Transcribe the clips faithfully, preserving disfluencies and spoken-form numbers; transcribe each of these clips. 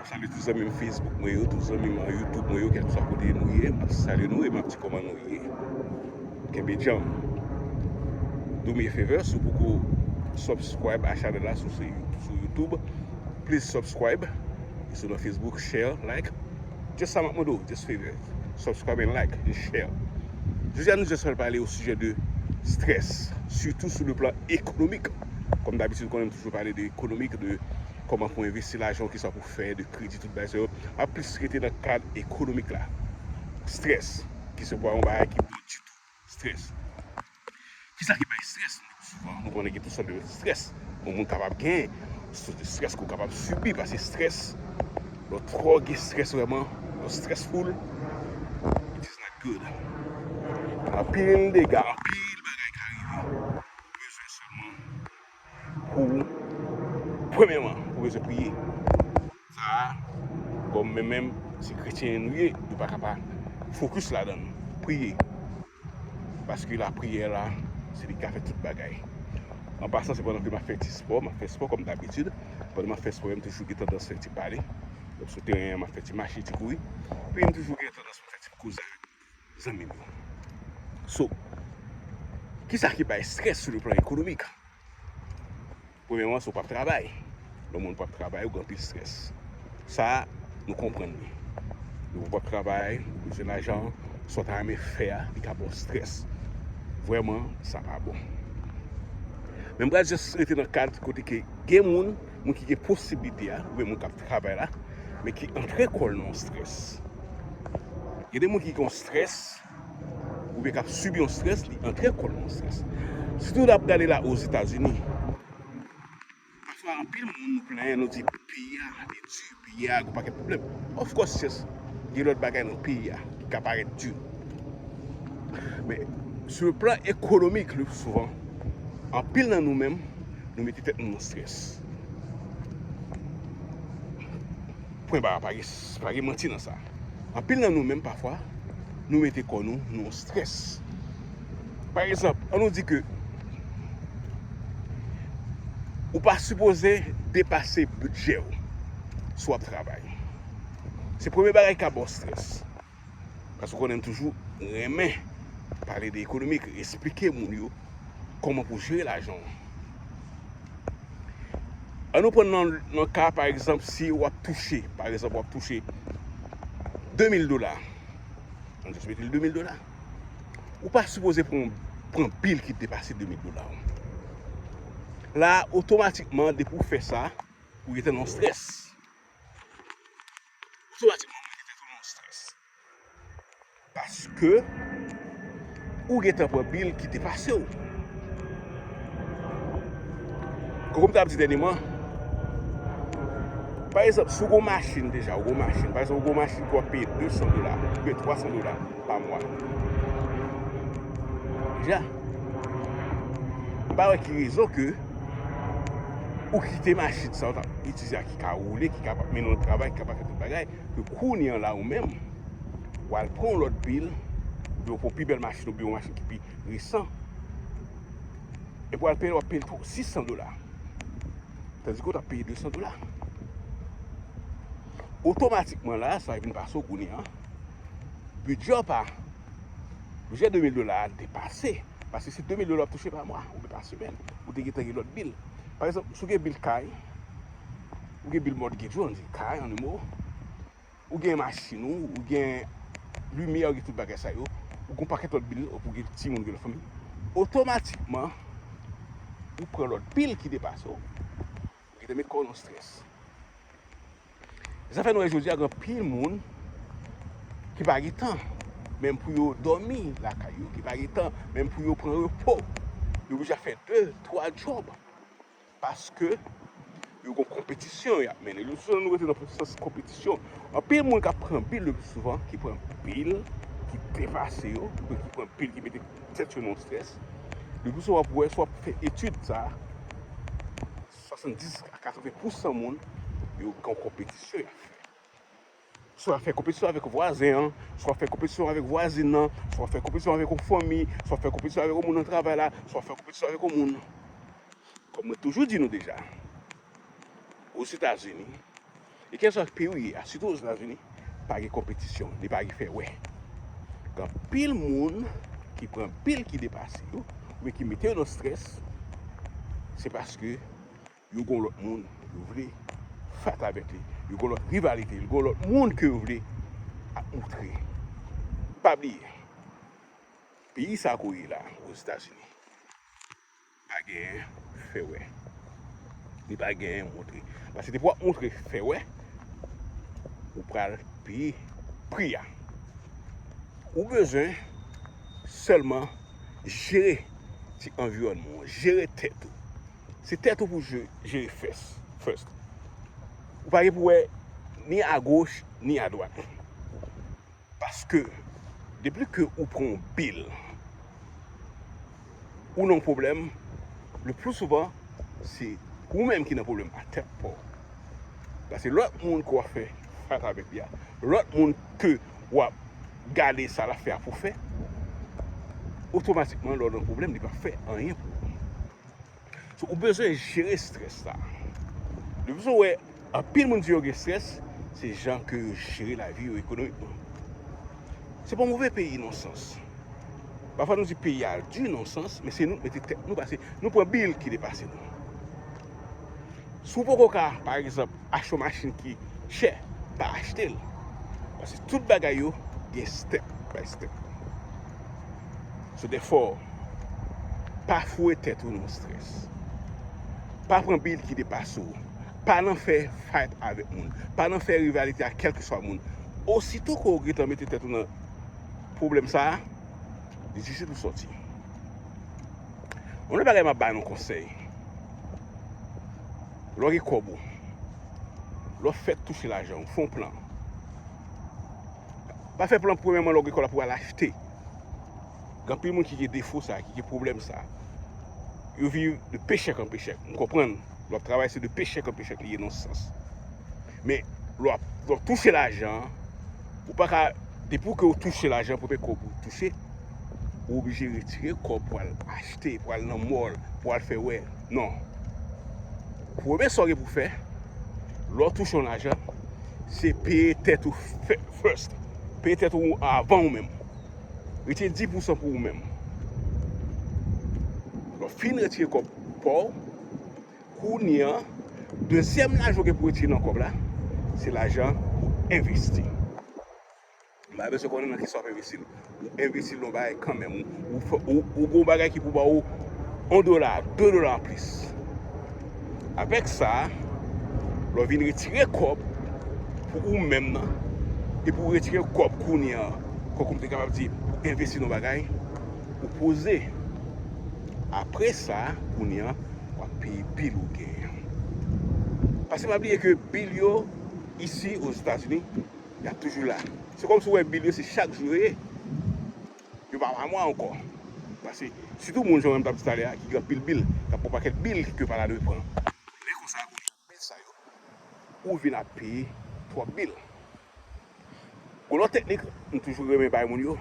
Salye tout zanmi m Facebook mwen yo, tout zanmi m YouTube mwen yo, kèlkeswa kote nou ye, m ap salye nou e m ap di kòman nou ye. Kenbe djanm. Do me a favor, si w poko subscribe a channel la, si w se sou YouTube, please subscribe. Si w nan Facebook, share, like. Just sa m ap mande w, just favor. Subscribe and like, and share. Jodi a, nou just pral pale o sijè de strès, sitou sou le plan ekonomik. Kòm dabitid, ou konnen m toujou pale de ekonomik, de kòman pou envesti lajan w, kisa pou fè, de kredi, tout bagay sa yo. M ap plis rete nan kad ekonomik la. Strès, ki se pa yon bagay ki bon ditou. Strès. Kisa ki bay strès? Souvan, nou konnen gen tout sòt de strès yon moun kapab genyen. Sòt de strès ke w kapab sibi, paske strès, lè w twò gen strès vrèman, lè w stressful, it is not good. Anpil dega, anpil bagay ka rive. Ou bezwen sèlman pou, premyèman, ou bezwen priye. Sa a, kòm mwen menm, se kretyen nou ye, nou pa ka pa fokis ladan l. Priye. Paske lapriyè la, se li ki ka fè tout bagay. An pasan, se pandan ke m ap fè ti spò, m ap fè spò kòm dabitid. Pandan m ap fè spò, m toujou gen tandans fè ti pale. Donk, sou teren an, m ap fè ti mache, ti kouri. Epi m toujou gen tandans pou fè ti koze avèk zanmi m yo. So, kisa ki bay strès sou le plan ekonomik? Premyèman, si w p ap travay. Lè yon moun p ap travay, ou gen anpil strès. Sa a, nou konprann li. Lè w p ap travay, ou bezwen lajan, sa w ta renmen fè a, li ka ba w strès. Vrèman, sa pa bon. Men m pral just rete nan kad kote ke gen moun, moun ki gen posiblite a, oubyen moun k ap travay la, men ki antre kò l nan yon strès. Gen de moun ki gen yon strès, oubyen k ap sibi yon strès, li antre kò l nan yon strès. Sitou n ap gade la Ozetazini. Pafwa, anpil moun nou plenyen, nou di peyi a, li di, peyi a, gen pakèt pwoblèm. Of course, yes, gen lòt bagay nan peyi a ki ka parèt di. Men, sou le plan ekonomik, le pli souvan, anpil nan nou menm, nou mete tèt nou nan strès. Pwen ba, pa gen, pa gen manti nan sa. Anpil nan nou menm, pafwa, nou mete kò nou nan yon strès. Pa egzanp, an nou di ke ou pa sipoze depase bidjè w si w ap travay. Se premye bagay ki ka ba w strès. Paske w konnen m toujou renmen pale de ekonomik, esplike moun yo kòman pou jere lajan w. An nou pran nan, nan ka, pa egzanp, si w ap touche, pa egzanp, w ap touche de mil dola. Ann just mete l de mil dola. Ou pa sipoze pran, pran bil ki depase de mil dola. La, otomatikman, depi w fè sa, ou gentan nan strès. Otomatikman, ou mete tèt ou nan strès. Paske ou gentan pran bil ki depase w. Kòm m t ap di dènyèman, pa egzanp, si w gen yon machin deja, ou gen yon machin, pa egzanp, ou gen yon machin ke w ap peye de san dola, oubyen twa san dola pa mwa. Deja, m pa wè ki rezon ke ou kite machin sa w t ap itilize a ki ka woule, ki kapab mennen w nan travay, ki kapab fè tout bagay, ke kounye an la ou menm, w al pran yon lòt bil, oubyen w pran yon pi bèl machin, oubyen yon machin ki pi resan, epi w al peye l, w ap peye l tou sis san dola. Tandike w t ap peye de san dola. Otomatikman la, sa vin pase w kounye an. Bidjè w pa, bidjè de mil dola a depase. Paske se de mil dola w ap touche pa mwa, oubyen pa semèn. Ou te gentan gen lòt bil. Pa egzanp, si w gen bil kay, ou gen bil mortgage ou, ann di kay, an yon mo, ou gen machin ou, ou gen limyè, ou gen tout bagay sa yo, ou gen yon pakèt lòt bil, ou gen timoun, ou gen lòt fanmi. Otomatikman, ou pran lòt bil ki depase w. Ou gentan met kò w nan strès. Sa fè nou wè jodi a gen anpil moun ki pa gen tan menm pou yo dòmi lakay yo, ki pa gen tan menm pou yo pran repo. Yo oblije ap fè de, twa djòb. Paske yo gen konpetisyon y ap mennen. Lè nou rete nan sans konpetisyon, anpil moun k ap pran bil le pli souvan, ki pran bil ki depase yo, oubyen ki pran bil ki mete tèt yo nan strès. Le pli souvan w ap wè, si w ap fè etid sa, swasanndis a katreven pousan moun yo gen yon konpetisyon y ap fè. Swa w ap fè konpetisyon avèk vwazen an, swa w ap fè konpetisyon avèk vwazin nan, swa w ap fè konpetisyon avèk yon fanmi, swa w ap fè konpetisyon avèk yon moun nan travay la, swa w ap fè konpetisyon avèk yon moun. Kòm mwen toujou di nou deja, Ozetazini, Kèlkeswa peyi w ye a, sitou Ozetazini, pa gen konpetisyon, li pa gen fè wè. Gen anpil moun ki pran bil ki depase yo, oubyen ki mete yo nan strès, se paske yo gen lòt moun yo vle fight avèk li, yo gen lòt rivalite, yo gen lòt moun ke yo vle ap moutre. Pa bliye, peyi sa ke w ye la, Ozetazini, pa gen fè wè. Li pa gen moutre. Paske depi w ap moutre fè wè, ou pral peye pri a. Ou bezwen sèlman jere ti anviwònman w, jere tèt ou. Se tèt ou pou je- jere first. First. Ou pa gen pou wè ni agoch, ni adwat. Paske, depi ke ou pran yon bil, ou nan yon pwoblèm, le pli souvan, se ou menm ki nan pwoblèm a tèt pa w. Paske lòt moun ke w ap fè fight avèk li a, lòt moun ke w ap gade sa l ap fè a pou fè, otomatikman, lè w nan pwoblèm, li p ap fè anyen pou ou. So, ou bezwen jere strès sa. Depi w wè anpil moun di yo gen strès, se jan ke yo jere lavi yo ekonomikman. Se pa yon move peyi nan sans. Pafwa nou di peyi a di nan sans, men se nou k mete tèt nou pase, nou pran bil ki depase nou. Si w poko ka, pa egzanp, achte yon machin ki chè, pa achte l. Paske tout bagay yo gen step by step. So therefore, pa foure tèt ou nan strès. Pa pran bil ki depase w. Pa nan fè fight avèk moun. Pa nan fè rivalite ak kèlkeswa moun. Osito ke w gentan mete tèt ou nan pwoblèm sa a, li difisil pou sòti. Yon lòt bagay m ap ba nou konsèy. Lè w gen kòb ou, lè w fèk touche lajan w, fè yon plan. Pa fè plan premyèman lè w gen kòb la pou w al achte. Gen anpil moun ki gen defo sa, ki gen pwoblèm sa. Yo viv de pechèk an pechèk. M konprann. Lè w ap travay, se de pechèk an pechèk li ye nan sans. Men, lè w ap, lè w ap touche lajan an, ou pa ka, depi ke w touche lajan, premye kòb ou touche, ou oblije retire kòb pou al achte, pou al nan mall, pou al fè wè. Non. Premye sa w gen pou fè, lè w touche yon lajan, se peye tèt ou fè- first. Peye tèt ou avan ou menm. Retire dis pousan pou ou menm. Lè w fin retire kòb pa w, kounye a, dezyèm lajan w gen pou retire nan kòb la, se lajan pou envesti. M pa bezwen konnen nan kisa w ap envesti l. Ou envesti l nan yon bagay kanmenm. Ou, ou, ou, ou gen yon bagay ki pou ba ou yon dola, de dola anplis. Avèk sa, lè w vin retire kòb pou ou menm nan, epi w retire kòb kounye a, kòm m te kapab di, pou envesti nan yon bagay, ou poze. Apre sa, kounye a, w ap peye bil ou genyen. Paske pa bliye ke bil yo, isi, Ozetazini, y ap toujou la. Se kòmsi w wè bil yo, se chak jou yo ye. Yo pa pa mwa ankò. Paske, sitou moun jan mwen m t ap di talè a, ki gen anpil bil, k ap pran pakèt bil ke yo pa ta dwe pran. Lè konsa, kounye a, bil sa yo, ou vin ap peye twòp bil. Gon lòt teknik, m toujou renmen bay moun yo.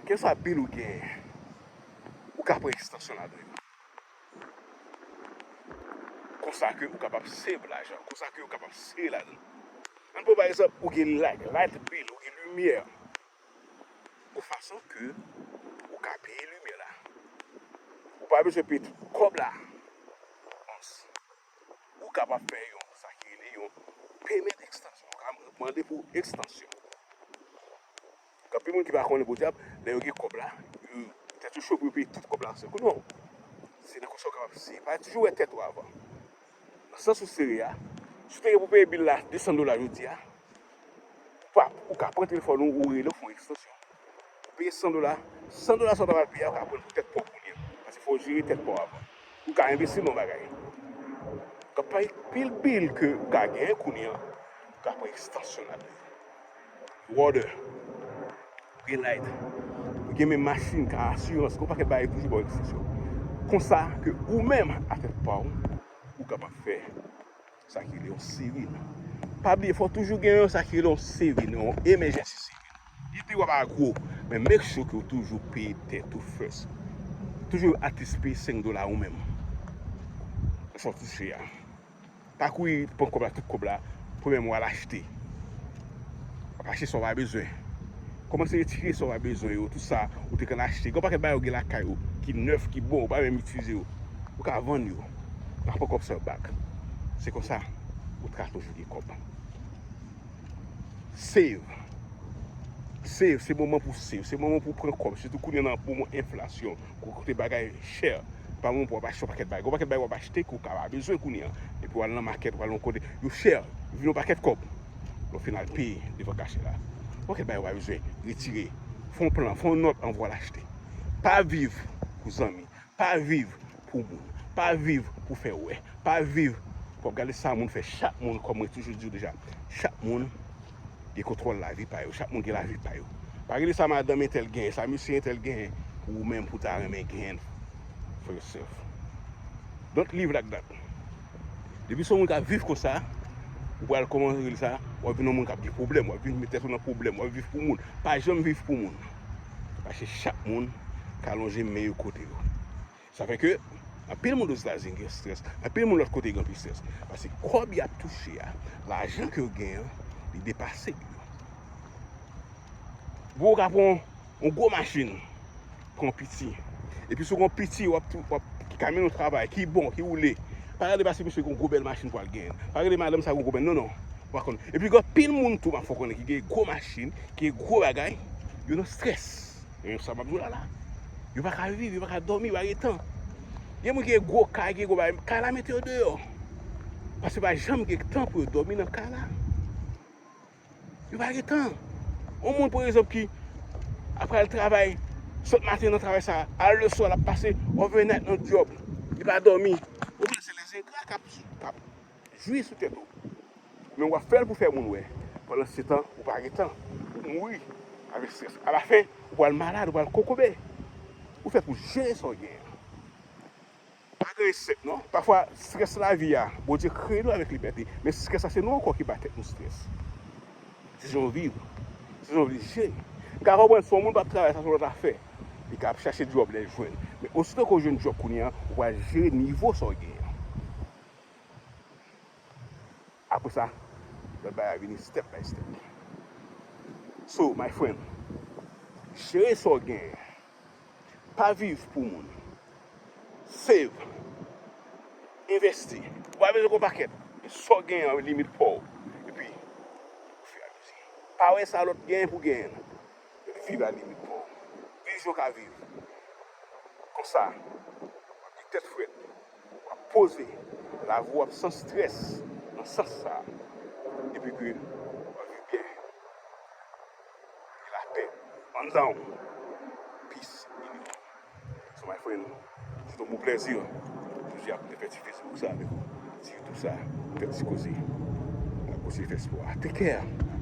Kèlkeswa bil ou genyen, ou ka pran ekstansyon ladan yo. Konsa ke ou kapab save lajan, konsa ke ou kapab sere ladan. Ann pran pa egzanp, ou gen light, light bill, ou gen limyè. Yon fason ke ou ka peye limyè la. Ou pa bezwen peye tout kòb la. Ou kapab fè yon, sa ki rele yon payment extension. Ou ka mande pou ekstansyon. Gen anpil moun ki pa konnen podyab, lè yo gen kòb la, yo tèt yo cho pou yo peye tout kòb la ansèl kou. Non. Se nan konsa w kapab sere. Pa toujou wè tèt ou avan. Nan sans ou sere a, si w te gen pou peye bil la de san dola jodi a, ou pa, ou ka pran telefòn ou, ou rele, ou fè yon ekstansyon. Ou peye san dola, san dola sa w ta pral peye a, ou ka pran l pou tèt pa w kounye a. Paske fò w jere tèt pa w avan. Ou ka envesti nan yon bagay. Gen anpil bil ke ou ka genyen kounye a, ou ka pran ekstansyon ladan yo. Water, gen light, ou gen menm machin, ka asirans, gen yon pakèt bagay toujou ba w ekstansyon. Konsa ke ou menm, a tèt pa w, ou kapab fè sa ki rele yon saving. Pa bliye, fò toujou gen yon sa ki rele yon saving, yon emergency saving. Li pi w ap agwo, men make sure ke w toujou peye tèt ou first. Toujou at least peye senk dola ou menm. Sa w touche a. Pa kouri pran kòb la, tout kòb la, Premyèman, w al achte. W ap achte sa w pa bezwen. Kòmanse retire sa w pa bezwen yo, tout sa ou te konn achte. Gen yon pakèt bagay ou gen lakay ou ki nèf, ki bon, ou pa menm itilize yo. Ou ka vann yo. Ou ka pran kòb sa yo back. Se konsa, ou ka toujou gen kòb. Save. Save, se moman pou save. Se moman pou pran kòb. Sitou kounye a nan moman enflasyon. Kote bagay chè. Pa moman pou w ap achte yon pakèt bagay. Yon pakèt bagay w ap achte ke w ka pa bezwen kounye a. Epi w al nan makèt, w al yon kote. Yo chè. Vin yon pakèt kòb. Lè w fin al peye devan kachè la. Yon pakèt bagay w pa bezwen. Retire. Fè yon plan. Fè yon nòt anvan w al achte. Pa viv pou zanmi. Pa viv pou moun. Pa viv pou fè wè. Pa viv pou ap gade sa moun fè. Chak moun, kòm mwen toujou di w deja, chak moun gen kontwòl lavi pa yo. Chak moun gen lavi pa yo. Pa gade sa madanm entèl genyen, sa mesye entèl genyen, pou ou menm pou ta renmen genyen for yourself. Don't live like that. Depi se yon moun k ap viv konsa, ou pral kòmanse rele sa, w ap vin yon moun k ap gen pwoblèm, w ap vin met tèt ou nan pwoblèm, w ap viv pou moun. Pa janm viv pou moun. Paske chak moun ka lonje men yo kote yo. Sa fè ke anpil moun Ozetazini gen strès, anpil moun lòt kote gen anpil strès. Paske kòb y ap touche a, lajan ke yo genyen an, li depase yo. Bon, ou ka pran yon gwo machin, pran piti. Epi si w gen yon piti, w ap tou, w ap, ki ka mennen w travay, ki bon, ki woule. Pa gade paske misye gen yon gwo bèl machin pou al genyen. Pa gade madanm sa gen yon gwo bèl, non, non. Ou pa konn. Epi gen anpil moun tou, m ap fè w konnen, ki gen gwo machin, ki gen gwo bagay, yo nan strès. Men sa m ap di w la la. Yo pa ka viv, yo pa ka dòmi, yo pa gen tan. Gen moun ki gen gwo kay, ki gen gwo bagay, kay la mete yo deyò. Paske pa janm gen tan pou yo dòmi nan kay la. Yo pa gen tan. Yon moun, pa egzanp, ki ap al travay, sot maten nan travay sa, al leswa, l ap pase overnight nan djòb. Li pa dòmi. Ou konnen se lèzengra k ap, k ap jwi sou tèt ou. Men w ap fè l pou fè moun wè. Pandan se tan, ou pa gen tan. Ou mouri avèk strès. Alafen, ou pral malad, ou pral kokobe. Ou fèt pou jere sa w genyen an. Pa gen resèt, non. Pafwa, strès lavi a, Bondye kreye nou avèk libète. Men strès la, se nou ankò ki ba tèt nou strès. Se jan w viv. Se jan w viv jere. M ka konprann si yon moun p ap travay, sa se yon lòt afè. Li ka ap chache djòb lè l jwenn. Men osito ke w jwenn djòb kounye a, ou pral jere nivo sa w genyen an. Apre sa, lòt bagay ap vini step by step. So, my friend, jere sa w genyen. Pa viv pou moun. Save. Envesti. Ou pa bezwen gen yon pakèt. Men sa w genyen an, limit pa w. Epi, ofiramezi. Pa wè sa lòt genyen pou genyen. Viv a limit pa w. Viv jan w ka viv. Konsa, w ap gen tèt frèt. W ap poze. Lavi w ap san strès nan sans sa a. Epi ke w ap viv byen. Gen lapè anndan w. Peace in you. So, my friend, se te yon bon plèzi jodi a pou te fè ti Facebook sa avèk ou, ti YouTube sa, fè ti koze. N ap kontinye fè espò a. Take care.